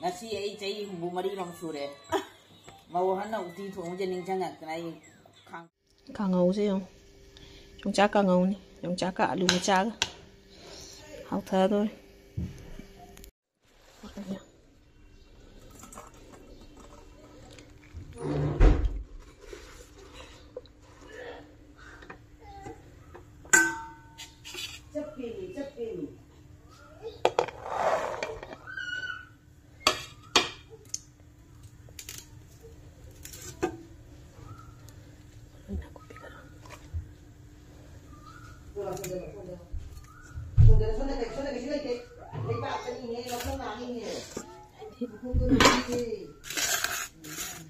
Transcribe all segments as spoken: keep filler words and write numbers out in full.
ꯉꯁꯤ ꯑꯩ ꯆꯍꯤ ꯍꯨꯝꯐꯨ ꯃꯔꯤꯔꯣꯝ ꯁꯨꯔꯦ꯫ ꯃꯧ ꯑꯍꯟꯅ ꯎꯇꯤ ꯊꯣꯡꯕꯁꯦ ꯅꯤꯡꯁꯤꯡꯉꯛꯇꯅ ꯑꯩ ꯈꯥꯡ- ꯀꯥꯡꯉꯧꯁꯦ ꯌꯦꯡꯉꯨ꯫ ꯌꯣꯡꯆꯥꯛ ꯀꯥꯡꯉꯧꯅꯤ꯫ ꯌꯣꯡꯆꯥꯛꯀ ꯑꯂꯨ ꯃꯆꯥꯒ꯫ ꯍꯥꯎꯊꯗꯣꯔꯦ꯫ ꯆꯞꯄꯦꯃꯤ, ꯆꯞꯄꯦꯃꯤ꯫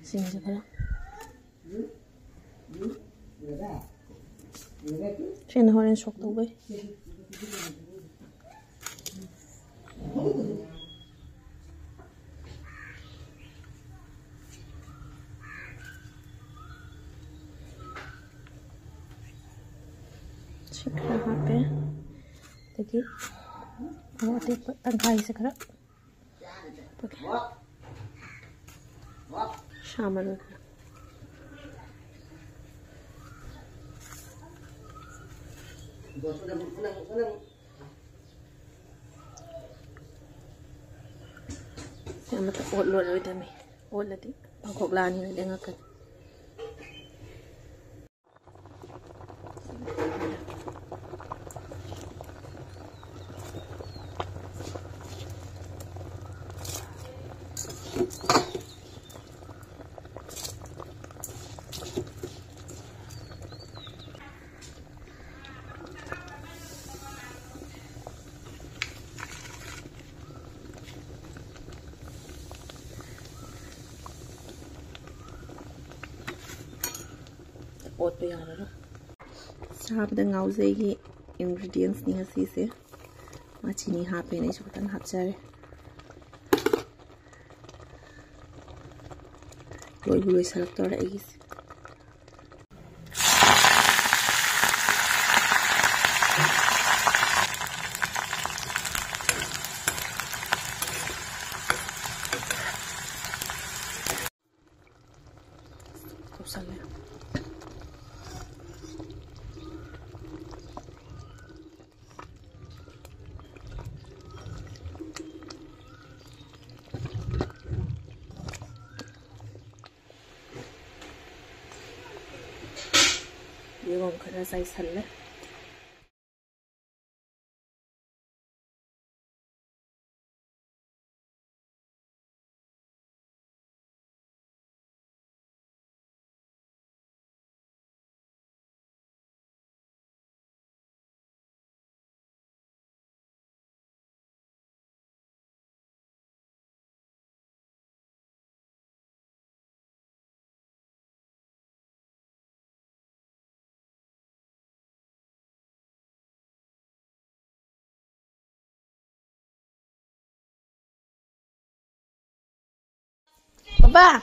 ꯁꯤꯡꯁꯦ ꯈꯔ ꯁꯤꯅ ꯍꯣꯔꯦꯟ ꯁꯣꯛ ꯇꯧꯕꯩ꯫ ꯁꯤ ꯈꯔ ꯍꯥꯞꯄꯦ꯫ ꯑꯗꯒꯤ ꯃꯣꯔꯣꯛ ꯑꯇꯦꯛꯄ ꯇꯪꯈꯥꯏꯁꯦ ꯈꯔ ꯍꯥꯞꯄꯒꯦ꯫ ꯁꯥ ꯃꯔꯣꯏ ꯈꯔ꯫ ꯁꯤ ꯑꯃꯠꯇ ꯑꯣꯠꯂꯔꯣꯏꯗꯕꯅꯤ꯫ ꯑꯣꯠꯂꯗꯤ ꯄꯥꯡꯈꯣꯛ ꯂꯥꯅꯤꯅ ꯂꯦꯡꯉꯛꯀꯅꯤ꯫ ꯑꯣꯠꯄ ꯌꯥꯔꯔꯣꯏ꯫ ꯆꯥꯕꯗ ꯉꯥꯎꯖꯩꯒꯤ ingredients ꯅꯤ ꯉꯁꯤꯁꯦ꯫ ꯃꯥ ꯆꯤꯅꯤ ꯍꯥꯞꯄꯦꯅ ꯑꯩꯁꯨ ꯈꯤꯇꯪ ꯍꯥꯞꯆꯔꯦ꯫ ꯂꯣꯏꯕꯨ ꯂꯣꯏꯁꯜꯂꯛꯇꯧꯔꯦ ꯑꯩꯒꯤꯁꯦ꯫ ꯆꯠꯂꯦ꯫ ꯌꯦꯔꯨꯝ ꯈꯔ ꯆꯥꯏꯁꯜꯂꯦ꯫ ꯕꯕꯥ,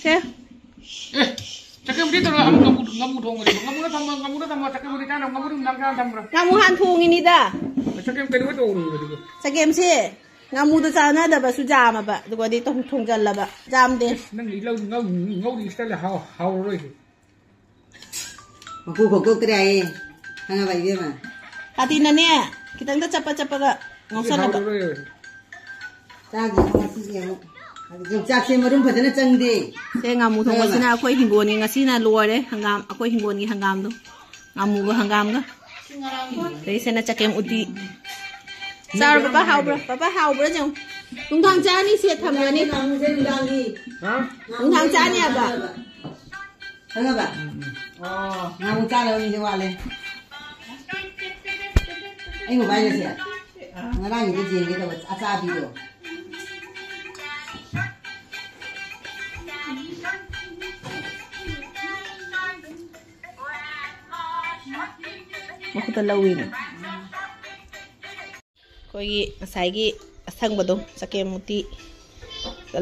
ꯁꯦ꯫ ꯑꯦ, ꯆꯠꯀꯦꯕꯨꯗꯤ ꯇꯧꯔꯣ, ꯑꯃꯨꯛ ꯉꯥꯃꯨ, ꯉꯥꯃꯨ ꯊꯣꯡꯉꯁꯤ꯫ ꯉꯥꯃꯨꯗ ꯊꯝꯃꯣ, ꯉꯥꯃꯨꯗ ꯊꯝꯃꯣ, ꯆꯠꯀꯦꯕꯨꯗꯤ ꯆꯥꯅꯕ, ꯉꯥꯃꯨꯗꯤ ꯅꯨꯡꯗꯥꯡ ꯆꯥꯅ ꯊꯝꯕ꯭ꯔꯣ? ꯉꯥꯃꯨ ꯍꯥꯟ ꯊꯣꯡꯉꯤꯅꯤꯗ꯫ ꯆꯠꯀꯦꯕꯨ ꯀꯩꯅꯣꯒ ꯇꯧꯔꯣ, ꯑꯗꯨꯒ꯫ ꯆꯒꯦꯝꯁꯦ ꯉꯥꯃꯨꯗꯣ ꯆꯥꯟꯅꯗꯕꯁꯨ ꯌꯥꯝꯃꯕ, ꯑꯗꯨꯒꯗꯤ ꯊꯣꯡ-, ꯊꯣꯡꯖꯜꯂꯕ꯫ ꯌꯥꯝꯗꯦ꯫ ꯅꯪꯒꯤ ꯂꯧ-, ꯉꯧ-, ꯉꯧꯔꯤ style ꯍꯥꯎ-, ꯍꯥꯎꯔꯔꯣꯏ꯫ ꯃꯀꯨ ꯈꯣꯛꯇꯣꯛꯇ꯭ꯔꯦ ꯍꯥꯏꯌꯦ꯫ ꯈꯪꯉꯕ ꯏꯕꯦꯝꯃ? ꯀꯥꯇꯤꯅꯅꯦ, ꯈꯤꯇꯪꯗ ꯆꯞꯄ ꯆꯞꯄꯒ ꯉꯧꯁꯜꯂꯕ꯫ ꯍꯥꯎꯔꯔꯣꯏ꯫ ꯆꯥꯒꯤꯅꯨ ꯉꯁꯤꯒꯤ ꯑꯃꯨꯛ꯫ ꯌꯣꯡꯆꯥꯛꯁꯦ ꯃꯔꯨꯝ ꯐꯖꯅ ꯆꯪꯗꯦ꯫ ꯁꯦ ꯉꯥꯃꯨ ꯊꯣꯡꯕꯁꯤꯅ ꯑꯩꯈꯣꯏ ꯍꯤꯡꯒꯣꯜꯒꯤ ꯉꯁꯤꯅ ꯂꯣꯏꯔꯦ꯫ ꯍꯪꯒꯥꯝ, ꯑꯩꯈꯣꯏ ꯍꯤꯡꯒꯣꯜꯒꯤ ꯍꯪꯒꯥꯝꯗꯣ꯫ ꯉꯥꯃꯨꯒ ꯍꯪꯒꯥꯝꯒ꯫ ꯑꯗꯩ ꯁꯤꯅ ꯆꯀꯦꯝ ꯎꯇꯤ꯫ ꯆꯥꯔꯣ ꯄꯄꯥ, ꯍꯥꯎꯕ꯭ꯔꯥ? ꯄꯄꯥ, ꯍꯥꯎꯕ꯭ꯔꯥ ꯌꯦꯡꯉꯨ꯫ ꯅꯨꯡꯗꯥꯡ ꯆꯥꯅꯤ ꯁꯦ, ꯊꯝꯃꯅꯤ꯫ ꯉꯥꯃꯨꯁꯦ ꯅꯨꯡꯗꯥꯡꯒꯤ꯫ ꯍꯥ? ꯅꯨꯡꯗꯥꯡ ꯆꯥꯅꯤ ꯍꯥꯏꯕ꯫ ꯈꯪꯉꯕ? ꯎꯝ, ꯎꯝ꯫ ꯑꯣ꯫ ꯉꯥꯃꯨ ꯆꯥꯅꯕ ꯃꯤꯁꯦ ꯋꯥꯠꯂꯦ꯫ ꯑꯩ ꯃꯣꯕꯥꯏꯜ ꯑꯁꯦ ꯉꯔꯥꯡꯒꯤꯗ ꯌꯦꯡꯒꯦ ꯇꯧꯕ ꯑꯆꯥꯕꯤꯗꯣ꯫ ꯃꯈꯨꯠꯇ ꯂꯧꯋꯤꯅꯦ꯫ ꯑꯩꯈꯣꯏꯒꯤ ꯉꯁꯥꯏꯒꯤ ꯑꯁꯪꯕꯗꯣ, ꯆꯀꯦꯝ ꯎꯇꯤ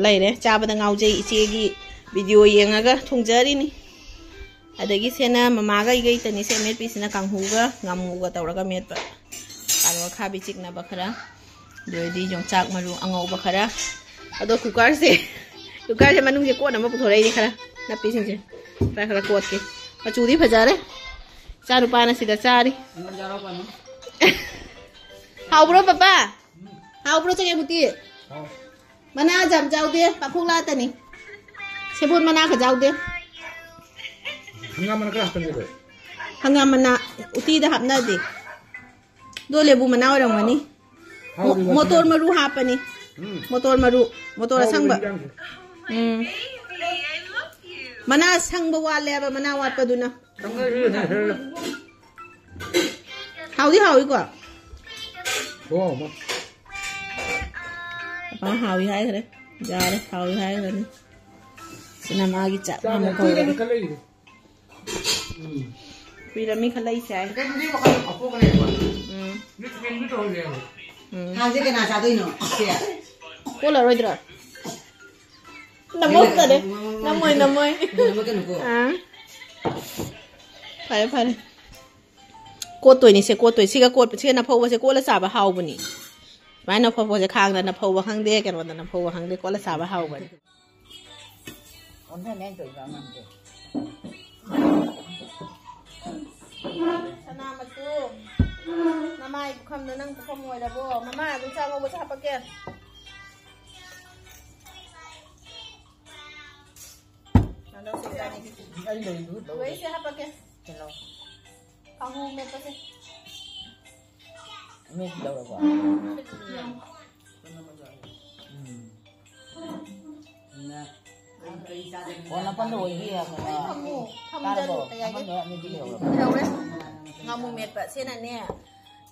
ꯂꯩꯔꯦ꯫ ꯆꯥꯕꯗ ꯉꯥꯎꯖꯩ ꯏꯆꯦꯒꯤ video ꯌꯦꯡꯉꯒ ꯊꯣꯡꯖꯔꯤꯅꯤ꯫ ꯑꯗꯒꯤ ꯁꯦꯅ ꯃꯃꯥꯒ ꯑꯩꯒ ꯏꯇꯅꯤ꯫ ꯁꯦ ꯑꯃꯦꯠꯄꯤꯁꯤꯅ ꯀꯥꯡꯍꯧꯒ ꯉꯥꯃꯨꯒ ꯇꯧꯔꯒ ꯃꯦꯠꯄ꯫ ꯀꯥꯔꯣꯠ ꯑꯈꯥꯕꯤ ꯆꯤꯛꯅꯕ ꯈꯔ, ꯑꯗꯨꯗꯩꯗꯤ ꯌꯣꯡꯆꯥꯛ ꯃꯔꯨ ꯑꯉꯧꯕ ꯈꯔ꯫ ꯑꯗꯣ cookerꯁꯦ, cookerꯁꯦ ꯃꯅꯨꯡꯁꯦ ꯀꯣꯟ ꯑꯃ ꯄꯨꯊꯣꯔꯛꯏꯅꯦ ꯈꯔ꯫ ꯅꯥꯄꯤꯁꯤꯡꯁꯦ ꯈꯔ ꯈꯔ ꯀꯣꯠꯀꯦ꯫ ꯃꯆꯨꯗꯤ ꯐꯖꯔꯦ꯫ ꯏꯆꯥ ꯅꯨꯄꯥꯅ ꯁꯤꯗ ꯆꯥꯔꯤ꯫ ꯑꯩꯉꯣꯟꯗ ꯌꯥꯎꯔꯛꯀꯅꯨ꯫ ꯍꯥꯎꯕ꯭ꯔꯣ ꯄꯄꯥ? ꯍꯥꯎꯕ꯭ꯔꯣ ꯆꯒꯦꯝ ꯎꯇꯤ? ꯍꯥꯎ꯫ ꯃꯅꯥ ꯌꯥꯝ ꯌꯥꯎꯗꯦ, ꯄꯥꯡꯈꯣꯛ ꯂꯥꯇꯅꯤ꯫ ꯁꯦꯕꯣꯠ ꯃꯅꯥ ꯈꯛ ꯌꯥꯎꯗꯦ꯫ ꯍꯪꯒꯥꯝ ꯃꯅꯥ ꯈꯔ ꯍꯥꯞꯆꯤꯟꯒꯦ ꯇꯧꯋꯦ꯫ ꯍꯪꯒꯥꯝ ꯃꯅꯥ ꯎꯇꯤꯗ ꯍꯥꯞꯅꯗꯦ꯫ ꯑꯗꯣ ꯂꯦꯕꯨ ꯃꯅꯥ ꯑꯣꯏꯔꯝꯒꯅꯤ꯫ ꯃꯣ-, ꯍꯥꯎꯔꯤꯕ ꯃꯣꯇꯣꯔ ꯍꯤꯟꯖꯥꯡꯁꯦ꯫ ꯃꯔꯨ ꯍꯥꯞꯄꯅꯤ꯫ ꯎꯝ꯫ ꯃꯣꯇꯣꯔ ꯃꯔꯨ, ꯃꯣꯇꯣꯔ ꯍꯥꯎꯔꯤꯕ ꯑꯁꯪꯕ꯫ ꯍꯤꯟꯖꯥꯡꯁꯦ꯫ ꯎꯝ꯫ ꯃꯅꯥ ꯁꯪꯕ ꯋꯥꯠꯂꯦꯕ, ꯃꯅꯥ ꯋꯥꯠꯄꯗꯨꯅ꯫ ꯍꯥꯎꯗꯤ ꯍꯥꯎꯏꯀꯣ? ꯈꯨꯍꯥꯎ ꯑꯃ꯫ ꯄꯥ ꯍꯥꯎꯏ ꯍꯥꯏꯈ꯭ꯔꯦ꯫ ꯌꯥꯔꯦ, ꯍꯥꯎꯏ ꯍꯥꯏꯈ꯭ꯔꯅꯤ꯫ ꯁꯤꯅ ꯃꯥꯒꯤ ꯆꯥꯛ ꯆꯥꯛ ꯑꯃ ꯌꯥꯝ ꯀꯨꯏꯔꯦ ꯀꯧꯔꯒꯦ꯫ ꯈꯜꯂꯛꯏꯅꯦ꯫ ꯎꯝ꯫ ꯀꯨꯏꯔꯝꯃꯤ ꯈꯜꯂꯛꯏꯁꯦ ꯍꯥꯏ꯫ ꯑꯗꯨꯗꯤ ꯋꯥꯈꯜ ꯑꯄꯣꯛꯄꯅꯦꯕ꯫ ꯎꯝ꯫ ꯃꯤꯠ ꯄꯦꯟꯕꯤ ꯇꯧꯍꯜꯂꯦꯕ꯫ ꯎꯝ꯫ ꯊꯥꯡꯁꯦ ꯀꯅꯥ ꯆꯥꯗꯣꯏꯅꯣ? ꯁꯦ꯫ ꯀꯣꯜꯂꯔꯣꯏꯗ꯭ꯔꯣ? ꯅꯃꯣꯏ ꯐꯔꯦ꯫ ꯅꯃꯣꯏ, ꯅꯃꯣꯏ꯫ ꯅꯃꯣꯏ ꯀꯩꯅꯣꯀꯣ꯫ ꯑꯥ꯫ ꯐꯔꯦ, ꯐꯔꯦ꯫ ꯀꯣꯠꯇꯣꯏꯅꯤ ꯁꯦ, ꯀꯣꯠꯇꯣꯏ꯫ ꯁꯤꯒ ꯀꯣꯠ-, ꯁꯤꯒ ꯅꯐꯧꯕꯁꯦ ꯀꯣꯠꯂ ꯆꯥꯕ ꯍꯥꯎꯕꯅꯤ꯫ ꯁꯨꯃꯥꯏꯅ ꯅꯐꯧꯕꯁꯦ ꯈꯥꯡꯗ ꯅꯐꯧꯕ ꯈꯪꯗꯦ, ꯀꯩꯅꯣꯗ ꯅꯐꯧꯕ ꯈꯪꯗꯦ, ꯀꯣꯠꯂ ꯆꯥꯕ ꯍꯥꯎꯕꯅꯤ꯫ ꯑꯣꯟꯊꯣꯛꯅꯦ ꯑꯩꯅ ꯇꯧꯔꯤꯕ ꯑꯉꯥꯡꯁꯦ꯫ ꯁꯅꯥ ꯃꯆꯨ, ꯅꯃꯥꯏ ꯄꯨꯈꯝꯗꯣ ꯅꯪ ꯄꯨꯈꯝ ꯑꯣꯏꯔꯕꯣ? ꯃꯃꯥ ꯑꯗꯨꯝ ꯆꯥ ꯉꯧꯕꯁꯦ ꯍꯥꯄꯛꯀꯦ꯫ ꯀꯩꯅꯣ ꯁꯦ ꯏꯕꯥꯅꯤꯒꯤ꯫ ꯑꯩ ꯂꯩꯗꯨ ꯂꯧꯔꯦ꯫ ꯂꯣꯏꯁꯦ ꯍꯥꯄꯛꯀꯦ꯫ ꯀꯩꯅꯣ? ꯀꯥꯡꯍꯧ ꯃꯦꯠꯄꯁꯦ꯫ ꯃꯦꯠ ꯂꯧꯔꯕꯣ? ꯎꯝ꯫ ꯅ-, ꯑꯣ, ꯅꯥꯀꯟꯗ ꯑꯣꯏꯕꯤ ꯌꯥꯕ꯭ꯔꯥ? ꯐꯝꯃꯨ, ꯐꯝꯖꯜꯂꯨ, ꯇꯥꯔꯕꯣ? ꯀꯩ ꯍꯥꯏꯒꯦ? ꯅꯥꯀꯟꯗ ꯑꯅꯤꯗꯤ ꯂꯩꯍꯧꯔꯕꯣ? ꯂꯩꯍꯧꯔꯦ꯫ ꯉꯥꯃꯨ ꯃꯦꯠꯄ꯫ ꯁꯤꯅꯅꯦ,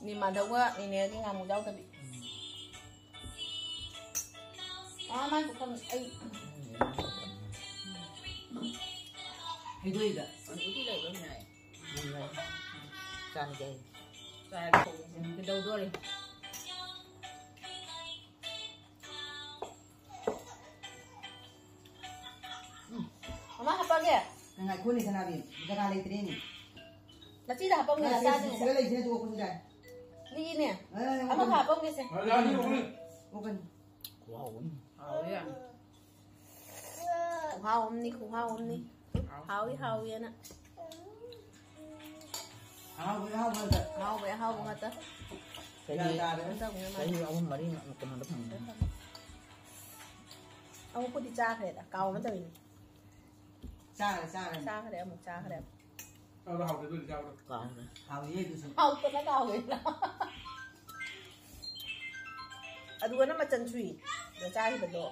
ꯅꯤꯃꯥꯗꯧꯒ ꯅꯤꯅꯦꯒꯤ ꯉꯥꯃꯨ ꯌꯥꯎꯗꯕꯤ꯫ ꯎꯝ꯫ ꯑꯥ, ꯃꯥꯏ ꯄꯨꯈꯝ, ꯑꯩ꯫ ꯍꯩꯗꯣꯛꯏꯕ꯫ ꯎꯇꯤ ꯂꯩꯕ꯭ꯔꯥ ꯉꯥꯏ? ꯆꯥꯅꯤꯡꯉꯦ꯫ ꯆꯥꯔꯒꯦ꯫ ꯀꯩꯗꯧꯗꯣꯔꯤ? ꯎꯝ꯫ ꯑꯃ ꯍꯥꯞꯄꯛꯑꯒꯦ꯫ ꯉꯥꯏꯈꯣꯅꯦ ꯁꯅꯥꯕꯤ, ꯖꯒꯥ ꯂꯩꯇ꯭ꯔꯦꯅꯦ꯫ ꯅꯆꯤꯗ ꯍꯥꯞꯄꯛꯎꯅꯦ, ꯉꯥꯏꯈꯣ, ꯅꯆꯥꯁꯤꯡꯗ꯫ ꯁꯤꯗ ꯂꯩꯁꯤꯅꯦ, ꯇꯣꯛꯑꯣ, ꯈꯨꯟꯗ꯫ ꯂꯤꯅꯦ꯫ ꯑꯦ, ꯑꯃꯈꯛ ꯍꯥꯞꯄꯛꯎꯒꯦꯁꯦ꯫ ꯑꯣꯛꯀꯅꯤ꯫ ꯈꯨꯍꯥꯎ ꯑꯃ꯫ ꯍꯥꯎꯋꯦ ꯌꯥꯝ꯫ ꯈꯨꯍꯥꯎ ꯑꯃꯅꯤ, ꯈꯨꯍꯥꯎ ꯑꯃꯅꯤ꯫ ꯍꯥꯎꯏ, ꯍꯥꯎꯏꯅ꯫ ꯑꯍꯥꯎꯕꯒꯤ ꯑꯍꯥꯎꯕ ꯉꯥꯛꯇ꯫ ꯑꯍꯥꯎꯕꯒꯤ ꯑꯍꯥꯎꯕ ꯉꯥꯛꯇ꯫ ꯆꯍꯤ, ꯒ꯭ꯌꯥꯟ ꯇꯥꯗꯦ꯫ ꯆꯍꯤ ꯆꯍꯤ ꯑꯍꯨꯝ ꯃꯔꯤ ꯀꯩꯅꯣꯗ ꯐꯪꯉꯦ꯫ ꯑꯃꯨꯛꯄꯨꯗꯤ ꯆꯥꯈ꯭ꯔꯦꯗ, ꯀꯥꯎ ꯑꯃ ꯇꯧꯔꯤꯅꯦ꯫ ꯆꯥꯈ꯭ꯔꯦ, ꯆꯥꯈ꯭ꯔꯦ꯫ ꯆꯥꯈ꯭ꯔꯦ, ꯑꯃꯨꯛ ꯆꯥꯈ꯭ꯔꯦ꯫ ꯆꯥꯕꯗ ꯍꯥꯎꯇꯦ, ꯑꯗꯨꯗꯤ ꯆꯥꯕꯗ꯫ ꯀꯥꯎꯈ꯭ꯔꯦ꯫ ꯍꯥꯎꯏꯌꯦ ꯑꯗꯨꯁꯨ꯫ ꯍꯥꯎꯇꯅ ꯀꯥꯎꯈ꯭ꯔꯦ꯫ ꯑꯗꯨꯒꯅ ꯃꯆꯟ ꯁꯨꯏ꯫ ꯑꯗ ꯆꯥꯈꯤꯕꯗꯣ꯫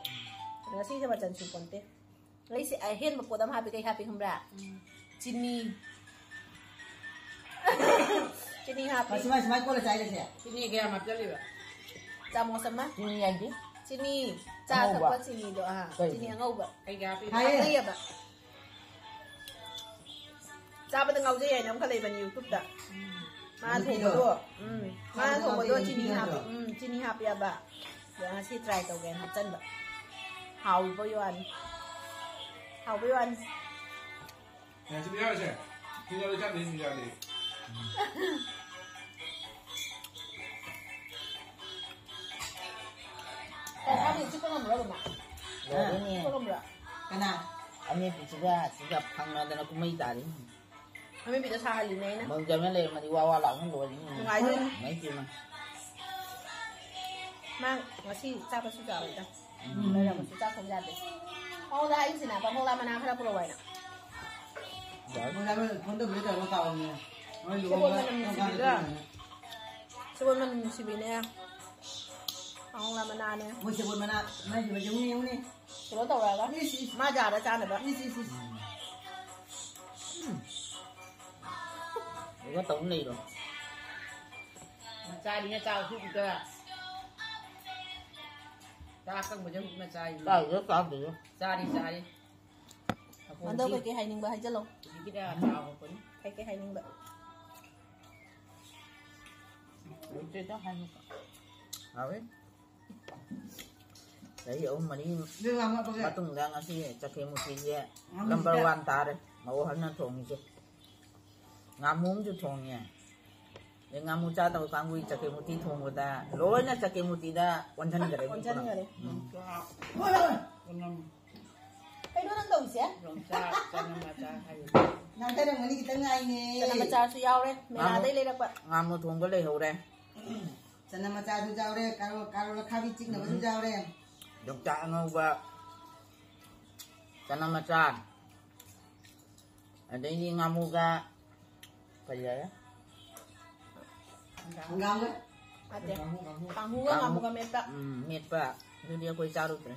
ꯑꯗꯣ ꯉꯁꯤꯁꯦ ꯃꯆꯟ ꯁꯨ ꯄꯣꯟꯇꯦ꯫ ꯑꯩꯁꯦ ꯑꯍꯦꯟꯕ ꯄꯣꯠ ꯑꯃ ꯍꯥꯞꯄꯤ, ꯀꯩ ꯍꯥꯞꯄꯤ ꯈꯪꯕ꯭ꯔꯥ? ꯎꯝ꯫ ꯆꯤꯅꯤ꯫ ꯆꯤꯅꯤ ꯍꯥꯞꯄꯤ꯫ ꯃꯁꯤ ꯃꯥꯏ ꯁꯨꯃꯥꯏ ꯀꯣꯜꯂ ꯆꯥꯏꯔꯁꯦ꯫ ꯆꯤꯅꯤ ꯀꯌꯥꯝ ꯍꯥꯞꯆꯜꯂꯤꯕ? ꯆꯥꯃꯁ ꯑꯃ꯫ ꯆꯤꯅꯤ ꯍꯥꯏꯗꯤ? ꯆꯤꯅꯤ꯫ ꯆꯥ ꯑꯉꯧꯕ? ꯊꯛꯄ ꯆꯤꯅꯤꯗꯣ, ꯑꯥ꯫ ꯀꯩ? ꯆꯤꯅꯤ ꯑꯉꯧꯕ꯫ ꯀꯩ ꯀꯌꯥ ꯍꯥꯞꯄꯤꯕ? ꯍꯥꯏꯌꯦ꯫ ꯍꯥꯞꯅꯩꯌꯦꯕ꯫ ꯆꯥꯕꯗ ꯉꯥꯎꯖꯩ ꯍꯥꯏꯅ ꯑꯃꯈꯛ ꯂꯩꯕꯅꯤ YouTube-ꯇ꯫ ꯎꯝ꯫ ꯃꯥ ꯅꯨꯄꯤꯗꯣ? ꯊꯣꯡꯕꯗꯣ, ꯎꯝ꯫ ꯃꯥ ꯆꯥꯕꯗ ꯊꯣꯡꯕꯗꯣ ꯉꯥꯎꯖꯩ ꯆꯤꯅꯤ ꯅꯨꯄꯤ ꯍꯥꯞꯄꯤ꯫ ꯅꯠꯇ꯭ꯔꯣ? ꯎꯝ, ꯆꯤꯅꯤ ꯍꯥꯞꯄꯦꯕ꯫ ꯑꯗꯣ ꯉꯁꯤ try ꯇꯧꯒꯦꯅ ꯍꯥꯞꯆꯟꯕ꯫ ꯍꯥꯎꯕꯩ ꯋꯥꯅꯤ꯫ ꯍꯥꯎꯕꯩ ꯋꯥꯅꯤ꯫ ꯌꯥꯔꯦꯁꯦ, ꯌꯥꯔꯦꯁꯦ꯫ ꯁꯤ ꯌꯥꯎꯔꯗꯤ ꯆꯥꯗꯦ, ꯁꯤ ꯌꯥꯗꯦ꯫ ꯀꯩ ꯍꯥꯏꯅꯤ? ꯆꯤꯛꯄ ꯉꯝꯕ꯭ꯔꯣ ꯑꯗꯨꯃ? ꯂꯣꯏꯔꯦꯅꯦ꯫ ꯆꯤꯛꯄ ꯉꯝꯕ꯭ꯔꯣ? ꯀꯅꯥ? ꯑꯃꯦꯠꯄꯤꯁꯤꯒ ꯁꯤꯒ ꯐꯪꯅꯗꯅ ꯀꯨꯝꯍꯩ ꯇꯥꯔꯦ꯫ ꯑꯃꯦꯠꯄꯤꯗ ꯁꯥꯍꯜꯂꯤꯅꯦ ꯑꯩꯅ꯫ ꯃꯪꯖꯜꯅ ꯂꯩꯔꯝꯃꯗꯤ ꯋꯥ ꯋꯥ ꯂꯥꯎꯅ ꯂꯣꯏꯔꯅꯤ꯫ ꯅꯨꯡꯉꯥꯏꯗꯣꯏꯅꯤ꯫ ꯅꯨꯡꯉꯥꯏꯇꯦ ꯏꯃꯥ꯫ ꯃꯥ ꯉꯁꯤ ꯆꯥꯕꯁꯨ ꯆꯥꯔꯣꯏꯗ꯫ ꯎꯝ꯫ ꯂꯩꯔꯝꯃꯁꯨ ꯆꯥꯛ ꯊꯣꯡ ꯌꯥꯗꯦ꯫ ꯃꯉꯣꯟꯗ ꯍꯥꯏꯔꯤꯁꯤꯅ ꯄꯥꯡꯈꯣꯛꯂꯥ ꯃꯅꯥ ꯈꯔ ꯄꯨꯔꯛꯑꯣ ꯍꯥꯏꯅ꯫ ꯌꯥꯏ꯫ ꯃꯣꯏ ꯂꯥꯛꯑꯒ ꯐꯣꯟ ꯇꯧꯕꯤꯔ ꯇꯧꯔꯒ ꯇꯥꯎꯑꯣꯅꯦ꯫ ꯃꯣꯏ ꯁꯦꯕꯣꯠ ꯂꯨꯍꯣꯡꯕ ꯃꯅꯝ ꯀꯔꯝ ꯀꯥꯟꯗ ꯅꯨꯡꯁꯤꯕꯤꯗ꯭ꯔꯥ? ꯇꯧꯗꯣꯏꯅꯣ? ꯁꯦꯕꯣꯠ ꯃꯅꯝ ꯅꯨꯡꯁꯤꯕꯤꯅꯦ꯫ ꯄꯥꯡꯈꯣꯛꯂꯥ ꯃꯅꯥꯅꯦ꯫ ꯃꯣꯏ ꯁꯦꯕꯣꯠ ꯃꯅꯥ, ꯃꯥꯏꯁꯦ ꯃꯣꯏꯁꯦ ꯎꯅꯤ, ꯎꯅꯤ꯫ ꯀꯩꯅꯣ ꯇꯧꯔꯒ ꯏꯁ, ꯏꯁ꯫ ꯃꯥ ꯖꯥꯔꯗ ꯆꯥꯅꯕ꯫ ꯏꯁ, ꯏꯁ, ꯏꯁ꯫ ꯎꯝ꯫ ꯑꯗꯨꯒ ꯇꯧ ꯂꯩꯔꯣ꯫ ꯆꯥꯔꯤꯉꯩ ꯆꯥꯛ ꯍꯨꯞꯇ꯫ ꯆꯥꯛ ꯑꯀꯪꯕꯁꯦ ꯍꯨꯞꯅ ꯆꯥꯔꯤ꯫ ꯆꯥꯔꯤꯔ ꯆꯥꯗ꯭ꯔꯤꯔ? ꯆꯥꯔꯤ, ꯆꯥꯔꯤ꯫ ꯃꯟꯗꯧ ꯀꯩꯀꯩ ꯍꯥꯏꯅꯤꯡꯕ ꯍꯥꯏꯖꯜꯂꯣ꯫ ꯍꯧꯖꯤꯛꯀꯤꯗ ꯆꯥꯎꯔꯛꯄꯅꯤ꯫ ꯀꯩꯀꯩ ꯍꯥꯏꯅꯤꯡꯕ? ꯂꯩꯇꯦꯗ ꯍꯥꯏꯅꯤꯡꯕ꯫ ꯍꯥꯎꯋꯦ꯫ ꯆꯍꯤ ꯑꯍꯨꯝ ꯃꯔꯤ ꯃꯇꯨꯡꯗ ꯉꯁꯤ ꯆꯠꯈꯦ ꯃꯨꯇꯤꯁꯦ number one ꯇꯥꯔꯦ, ꯃꯧ ꯑꯍꯜꯅ ꯊꯣꯡꯉꯤꯁꯦ꯫ ꯉꯥꯃꯨ ꯑꯃꯁꯨ ꯊꯣꯡꯉꯦ꯫ ꯑꯗꯩ ꯉꯥꯃꯨ ꯆꯥꯗꯕ ꯀꯥꯡꯕꯨꯒꯤ ꯆꯠꯈꯦ ꯃꯨꯇꯤ ꯊꯣꯡꯕꯗ ꯂꯣꯏꯅ ꯆꯠꯈꯦ ꯃꯨꯇꯤꯗ ꯑꯣꯟꯁꯤꯟꯈ꯭ꯔꯦ꯫ ꯑꯣꯟꯁꯤꯟꯈꯔꯦ꯫ ꯎꯝ꯫ ꯀꯩꯅꯣ ꯅꯪ ꯆꯥꯛ, ꯆꯅꯝ ꯑꯆꯥꯔ ꯍꯥꯏꯔꯤꯕ꯫ ꯉꯥꯡꯊꯔꯝꯒꯅꯤ, ꯈꯤꯇꯪ ꯉꯥꯏꯅꯦ꯫ ꯆꯅꯝ ꯑꯆꯥꯔꯁꯨ ꯌꯥꯎꯔꯦ, ꯃꯦꯂꯥꯗꯩ ꯂꯩꯔꯛꯄ꯫ ꯉꯥꯃꯨ ꯊꯣꯡꯕ ꯂꯩꯍꯧꯔꯦ꯫ ꯆꯅꯝ ꯑꯆꯥꯔꯁꯨ ꯌꯥꯎꯔꯦ, ꯀꯥꯔꯣ-, ꯀꯥꯔꯣꯠ ꯑꯈꯥꯕꯤ ꯆꯤꯛꯅꯕꯁꯨ ꯎꯝ꯫ ꯌꯥꯎꯔꯦ꯫ ꯌꯣꯡꯆꯥꯛ ꯑꯉꯧꯕ, ꯆꯅꯝ ꯑꯆꯥꯔ, ꯑꯗꯩꯗꯤ ꯉꯥꯃꯨꯒ ꯀꯔꯤ ꯍꯥꯏꯔꯦ? ꯍꯪꯒꯥꯝꯒ? ꯅꯠꯇꯦ꯫ ꯀꯥꯡꯍꯧ, ꯀꯥꯡꯍꯧ꯫ ꯀꯥꯡꯍꯧꯒ ꯉꯥꯃꯨꯒ ꯃꯦꯠꯄ꯫ ꯎꯝ, ꯃꯦꯠꯄ꯫ ꯑꯗꯨꯗꯤ ꯑꯩꯈꯣꯏ ꯆꯥꯔꯨꯗ꯭ꯔꯦ꯫